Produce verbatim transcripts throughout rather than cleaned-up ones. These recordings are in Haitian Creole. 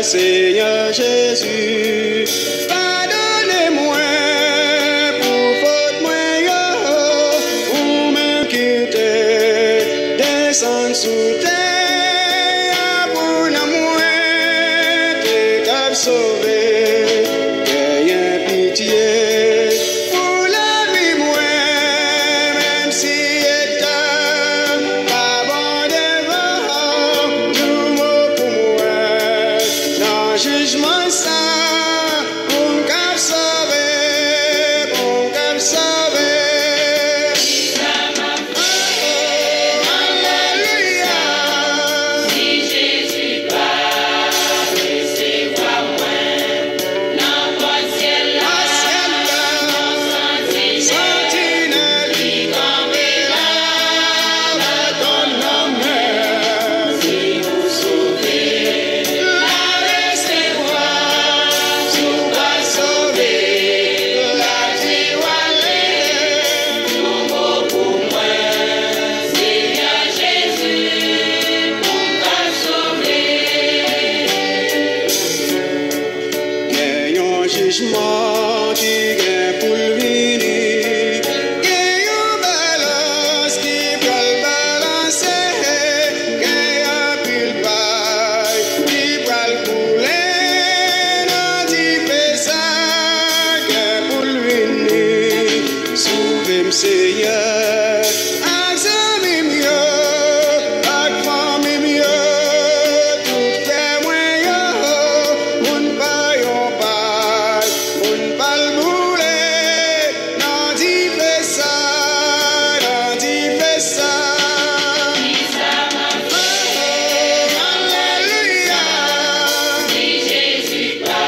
Senyè Jezi, padone mwen pou fòt mwen yo, ou menm ki te desann sou tè a pou nanm mwen te kab sove. Genyen pitye pou lavi mwen, menm si eta m pa bon devan, di yon mo pou mwen nan jijman sa, pou m kab sove, pou m kab sove. Alelouya. Si Jezi pa resevwa mwen, nan pòt syèl la, santinèl ki kanpe la, baton nan men, si ou sove, la resevwa, si ou pa sove, la di w ale. Yon mo pou mwen, Senyè Jezi, pou m ka sove. Gen yon jijman ki gen pou l vini. Gen yon balans ki pral balanse. Gen anpil pay ki pral koule nan dife sa. Gen pou l vini. Sove m, Senyè, ak zanmi m yo, ak fanmi m yo, tout frè mwen yo, moun pa yo pa, moun pa l boule nan dife sa, nan dife sa. Alelouya. Si Jezi pa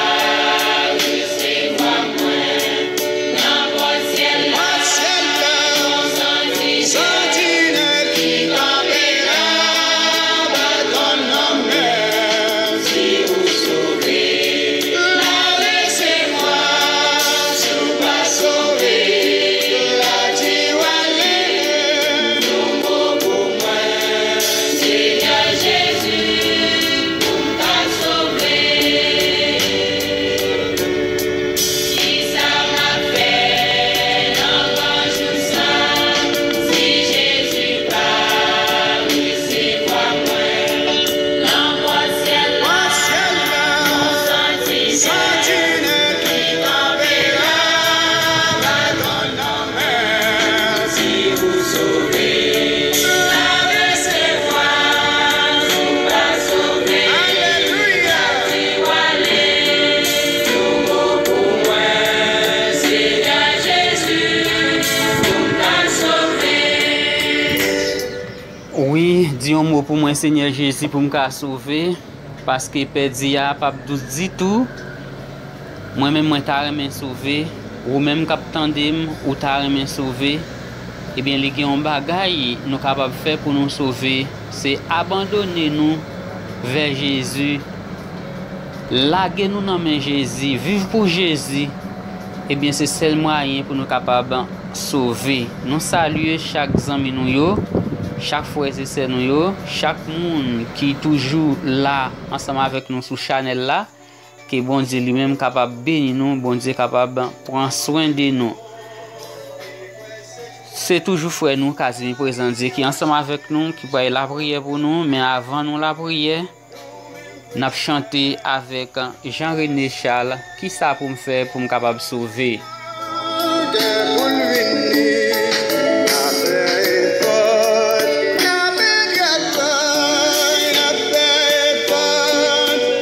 resevwa mwen, nan pòt syèl la, santinèl ki kanpe la, baton nan men, si ou sove, la resevwa, si ou pa sove, la di w ale. Yon mo pou mwen, Senyè Jezi, pou m ka sove. Kisa m ap fè nan gran jou sa, si Jezi pa resevwa mwen? Nan pòt syèl la, yon santinèl ki kanpe la, baton nan men, si ou sove, la resevwa, si ou pa sove, alelouya, di w ale. Yon mo pou mwen, Senyè Jezi, pou m ka sove. Wi, di yon mo pou mwen, Senyè Jezi, pou m ka sove, paske pèdi a p ap dous ditou. Mwen menm, mwen ta renmen sove. Ou menm k ap tande m, ou ta renmen sove. Ebyen, li gen yon bagay nou kapab fè pou nou sove. Se abandone nou vè Jezi. Lage nou nan men Jezi. Viv pou Jezi. Ebyen, se sèl mwayen pou nou kapab sove. Nou salye chak zanmi nou yo, chak frè e sè nou yo, chak moun ki toujou la ansanm avèk nou sou chanèl la. Ke Bondye li menm kapab beni nou, Bondye kapab pran swen de nou. Se toujou frè nou, Casimir Prezandye, ki ansanm avèk nou, ki pral lapriyè pou nou, men avan nou lapriyè, n ap chante avèk Jean René Charles, Kisa pou m fè pou m kapab sove? Kè pou l vini, n ap fè efò, n ap fè travay, n ap fè efò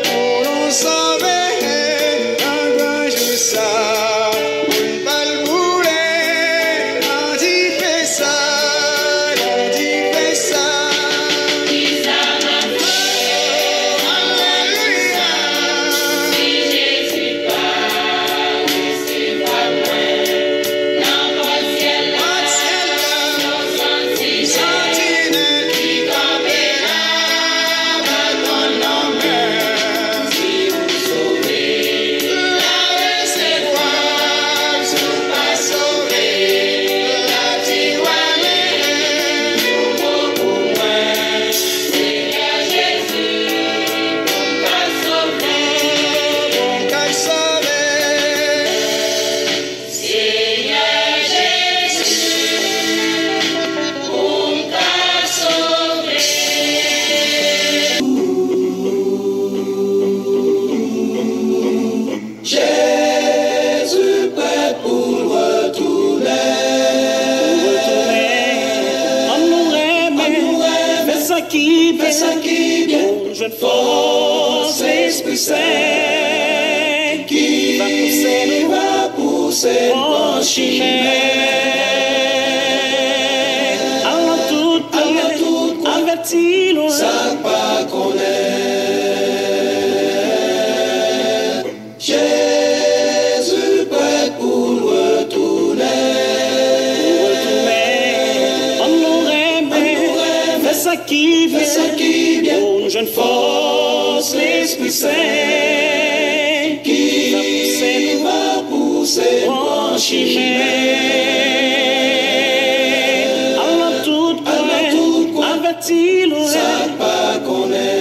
pou nou sove nan gran jou sa. Moun pa l boule nan dife sa, nan dife sa. Kisa n ap fè? Alelouya. Si Jezi pa resevwa Fòs Lespri Sen ki va pouse nou pran chimen. Al nan tout kwen, avèti lwen sa k pa konnen. Jezi prèt pou l retounen. Pou l retounen. Ann nou renmen, fè sa ki byen, pou n jwenn fòs Lespri Sen ki va pouse nou pran chimen. Al nan tout kwen, avèti lwen sa k pa konnen.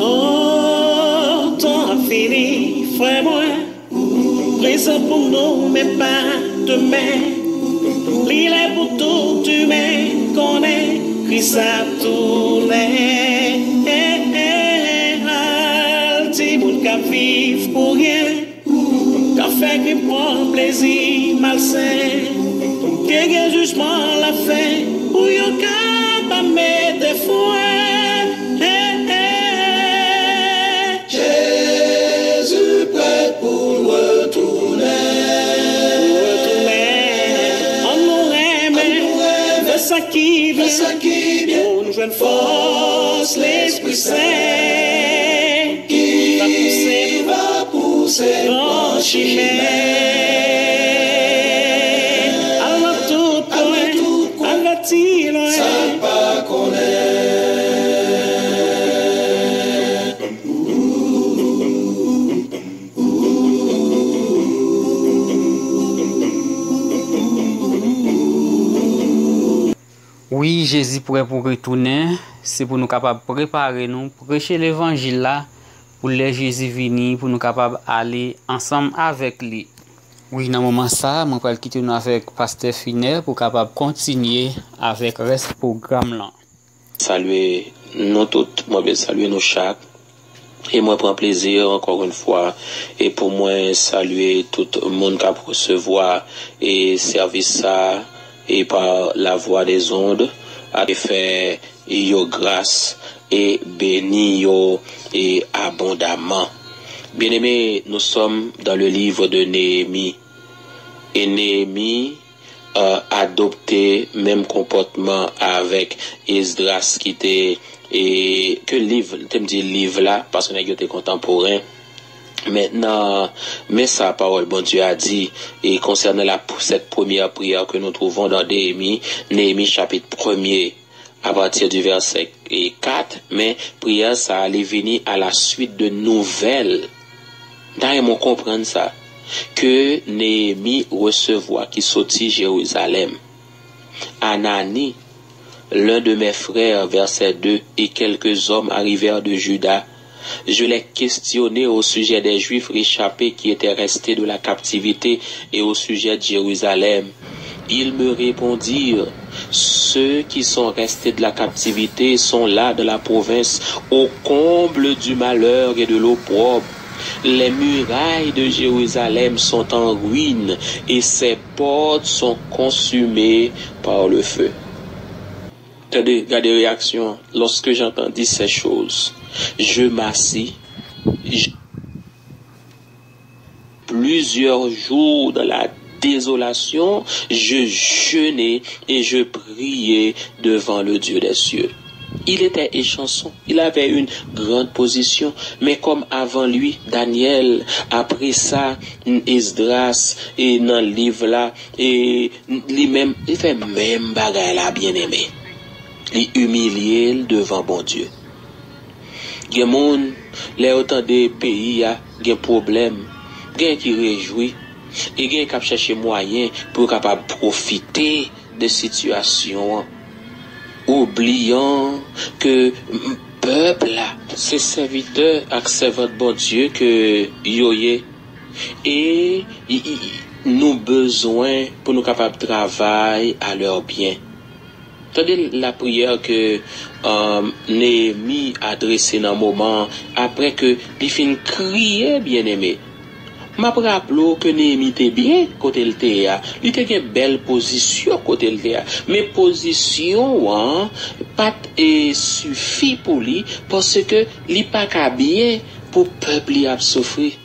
Oh, tan ap fini, frè mwen. Prezan pou nou, men pa demen. Li lè pou tout imen konnen Kris ap tounen. Al, timoun k ap viv pou ryen, k ap fè krim pran plezi malsen, ke gen jijman lafen pou yo kapab mete fren. Jezi prèt pou l retounen. Pou l retounen. Ann nou renmen, fè sa ki byen, pou n jwenn fòs Lespri Sen ki va pouse nou pran chimen. Al nan tout kwen, avèti lwen sa k pa konnen. Wi, Jezi prè pou retounen. Se pou nou kapab prepare nou, preche levanjil la, pou lè Jezi vini, pou nou kapab ale ansanm avèk li. Wi, nan moman sa a, mwen pral kite nou avèk Pastè Finè pou kapab kontinye avèk rès pwogram lan. Salye nou tout, mwen vle salye nou chak. E mwen pran plezi ankò yon fwa e pou mwen salye tout moun k ap resevwa e sèvis sa e pa la voie des ondes, a te fè yo gras e beni yo e abondamman. Bien-aimés, nous sommes dans le livre de Néhémie. E Neyemi euh, adopte menm konpòtman avèk Esdras ki te, e, ke liv, te m di liv la, paske nèg yo te kontanporen. Men nan, men sa pawòl Bondye a di, e konsènan la, cette première prière que nous trouvons dans Néhémie, Néhémie chapitre premier, à partir du verset quatre, men priyè sa a, li vini à la suite de nouvelles. M ta renmen w konprann sa, ke Neyemi resevwa ki soti Jerizalèm. Anani, l'un de mes frères, verset deux, et quelques hommes arrivèrent de Juda. Je les questionnai au sujet des Juifs réchappés qui étaient restés de la captivité et au sujet de Jérusalem. Ils me répondirent, ceux qui sont restés de la captivité sont là dans la province, au comble du malheur et de l'opprobre. Les murailles de Jérusalem sont en ruine et ses portes sont consumées par le feu. Tande, gade reyaksyon an. Lorsque j'entendis ces choses, je m'assis, je- plusieurs jours dans la désolation, je jeûnai et je priai devant le Dieu des cieux. Il était échanson, il avait une grande position, men kòm avan li, Danyèl, apre sa, Esdras, e nan liv la, e li menm, li fè menm bagay la, byeneme. Li imilye l devan Bondye. Gen moun, lè yo tande peyi a gen pwoblèm, gen ki rejwi, e gen k ap chèche mwayen pou yo kapab pwofite de sitiyasyon an, oubliyan ke m-, pèp la. Se sèvitè ak sèvant Bondye ke yo ye. E i- i- i- nou bezwen pou nou kapab travay a lè byen. Tande lapriyè ke um, Neyemi adrese nan moman apre ke li fin kriye, byeneme. M ap raple w ke Neyemi te byen kote l te ye a. Li te gen bèl pozisyon kote l te ye a. Men pozisyon an pa t e sifi pou li, paske li pa ka byen pou pèp li ap soufri.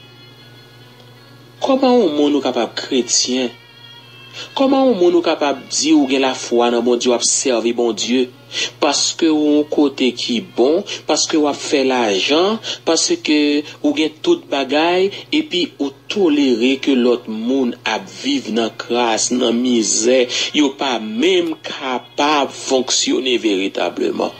Kòman yon moun ou kapab kretyen? Kòman yon moun ou kapab di ou gen lafwa nan Bondye, w ap sèvi Bondye? Paske ou yon kote ki bon, paske w ap fè lajan, paske ou gen tout bagay, epi ou tolere ke lòt moun ap viv nan kras, nan mizè, yo pa menm kapab fonksyone veritableman.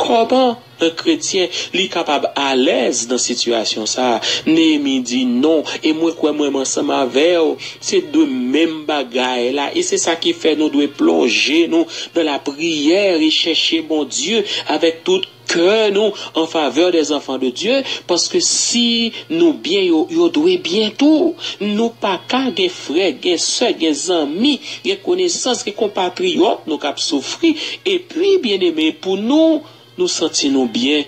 Kòman yon kretyen li kapab alèz nan sitiyasyon sa a? Neyemi di non, e mwen kwè mwen ansanm avè w, se de menm bagay la, e se sa ki fè nou dwe plonje nou nan lapriyè e chèche Bondye avèk tout kè nou an favè dè zanfan de Dye, paske si nou byen, yo, yo dwe byen tou. Nou pa ka gen frè, gen sè, gen zanmi, gen konesans, gen konpatriyòt nou k ap soufri, epi, byeneme, pou nou, nou santi nou byen,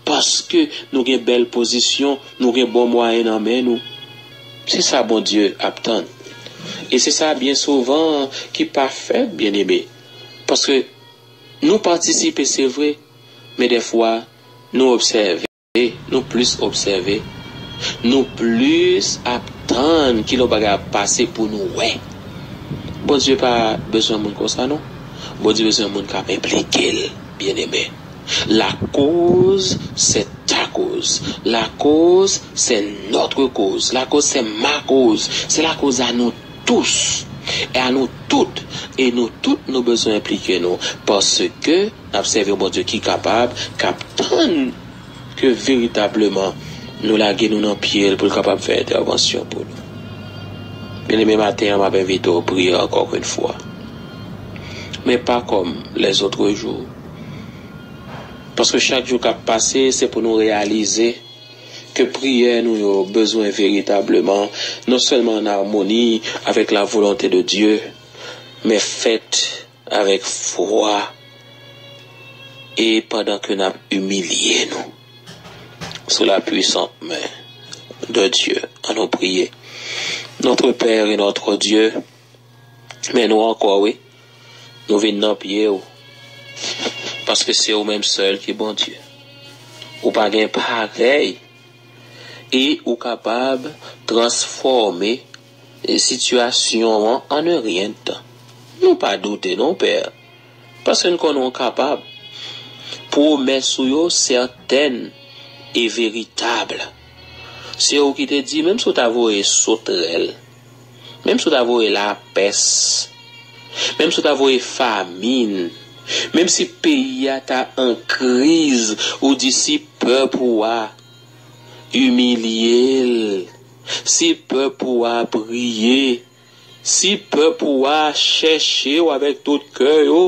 paske nou gen bèl pozisyon, nou gen bon mwayen nan men nou. Se sa Bondye ap tann. E se sa byen souvan ki pa fèt, byeneme. Paske nou patisipe, se vre, men dèfwa nou obsève, nou plis obsève, nou plis ap tann ki lòt bagay ap pase pou nou wè. Bondye pa bezwen moun konsa, non. Bondye bezwen moun k ap enplike l, byeneme. Lakoz, se ta koz. Lakoz, se nòtre koz. Lakoz, se ma koz. Se lakoz a nou tous. E a nou tout. E nou tout, nou bezwen enplike nou. Paske n ap sèvi yon Bondye ki kapab, k ap tann ke veritableman nou lage nou nan pye l pou l kapab fè entèvansyon pou nou. Byeneme, maten an, m ap envite w priye encore une fois. Men pa kòm lèzotre jou. Paske chak jou k ap pase, se pou nou reyalize ke priyè nou yo bezwen veritableman non sèlman an amoni avèk la volonte de Dye, men fèt avèk fwa e pandan ke n ap imilye nou sou la puissante main de Dieu. Ann nou priye. Notre Père et notre Dieu, men nou ankò, wi. Nou vin nan pye w. Paske se ou menm sèl ki Bondye. Ou pa gen parèy. E ou kapab transfòme sitiyasyon an an un rien de temps. Nou pa doute non, Pè, paske n konnen w kapab. Pwomès ou yo sètèn e veritab. Se ou ki te di, menm si w ta voye sotrèl, menm si w ta voye lapès, menm si w ta voye famin, menm si peyi a ta an kriz, ou di si pèp ou a imilye l, si pèp ou a priye, si pèp ou a chèche w avèk tout kè yo,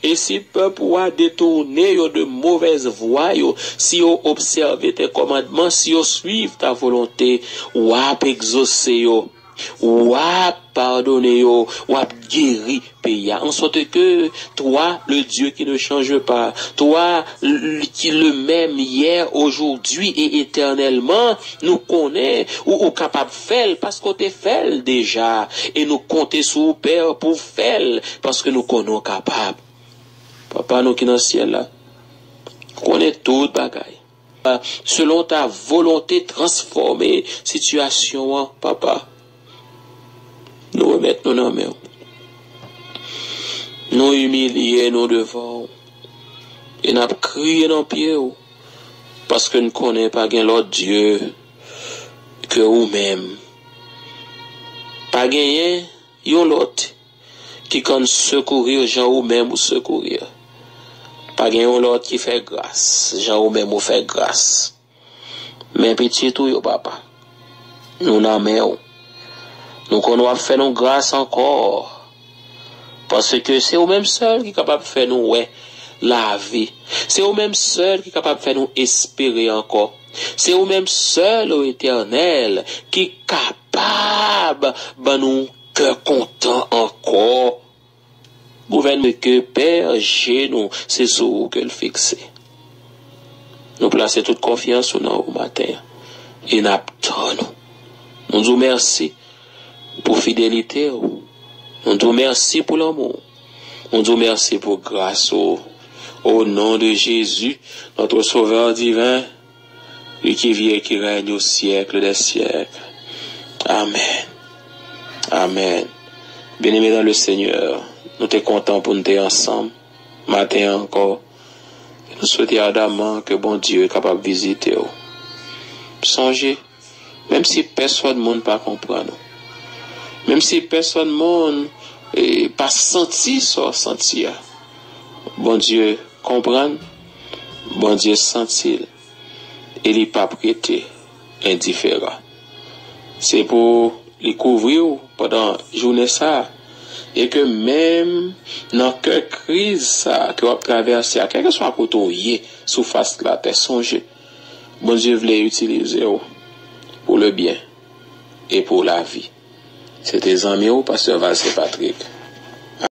e si pèp ou a detounen yo de movèz vwa yo, si yo obsève tes commandements, si yo suiv ta volonte, w ap egzose yo, w ap padone yo, w ap geri peyi a. En sorte que toi, le Dieu qui ne change pas, toi, l- qui le même hier, aujourd'hui et éternellement, nou konnen ou, ou kapab fè l paske w te fè l deja. E nou konte sou ou, Pè, pou w fè l paske nou konnen w kapab. Papa nou ki nan syèl la, ou konnen tout bagay. Selon ta volonte, transfòme sitiyasyon an, Papa. Nou remèt nou nan men w. Nou imilye nou devan w. E n ap kriye nan pye w. Paske n konnen pa gen lòt Dye ke ou menm. Pa genyen yon lòt ki konn sekourir jan ou menm ou sekourir. Pa gen yon lòt ki fè gras jan ou menm ou fè gras. Men pitit ou yo, Papa, nou nan men w. Nou konn w ap fè nou gras ankò. Paske se ou menm sèl ki kapab fè nou wè lavi. Se ou menm sèl ki kapab fè nou espere ankò. Se ou menm sèl, o Etènèl, ki kapab ban nou kè kontan ankò. Gouvènman ke Pè je nou, se sou ou ke l fikse. Nou plase tout konfyans nou nan ou maten an. E n ap tann ou. Nou di w mèsi pou fidelite w. Nou di w mèsi pou lanmou w. Nou di w mèsi pou gras ou. Au nom de Jésus, notre Sauveur divin, lui qui vit et qui règne au siècle des siècles. Amèn. Amèn. Bien-aimé dans le Seigneur, nou te kontan pou nou te ansanm maten an ankò. E nou swete adamman ke Bondye kapab vizite w. Sonje, menm si pèsonn moun pa konprann ou, menm si pèsonn moun eh, pa santi sa w santi a, Bondye konprann, Bondye santi l, e li p ap rete endiferan. Se pou li kouvri w pandan jounen sa a, e ke menm nan kè kriz sa a ke w ap travèse a, kèlkeswa kote w ye sou fas latè, sonje, Bondye vle itilize w pou le byen e pou lavi. Se te zanmi w, Pastè Valcin Patrick.